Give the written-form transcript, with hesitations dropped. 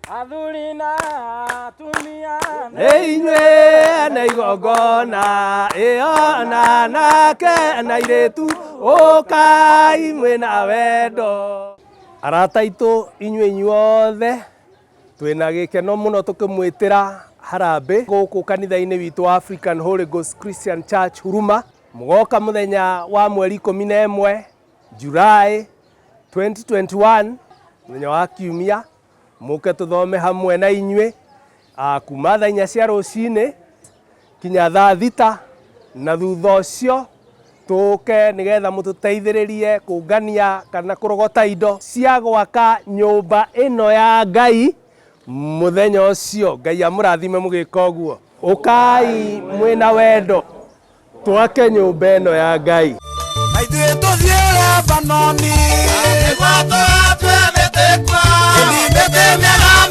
Athuri na atumia. Nĩ inyuĩ na igongona ĩyo na anake na airĩtu ũkai mwĩna wendo. Arata aitũ inyuĩ inyuothe twĩna gĩkeno mũno tũkĩmwĩtĩra harambĩ gũkũ kanitha-inĩ witũ wa African Holy Ghost Christian Church Huruma. Mũgoka mũthenya wa mweri 11 July 2021 mũthenya wa kiumia mũke tũthome hamwe na inyuĩ kuma thaa 4 cia rũcinĩ kinya thaa 6 na thutha ũcio tũke nĩgetha mũtũteithĩrĩrie kũngania kana kũrogota indo cia gwaka nyũmba ĩno ya Ngai mũthenya ũcio. Ngai amũrathime mũgĩka ũguo. Ũkai mwĩna wendo twake nyũmba ĩno ya Ngai. Na ithuĩ tũthiĩ Lebanoni nĩguo tũgatue mĩtĩ kuo, ĩni mĩtĩ mĩega.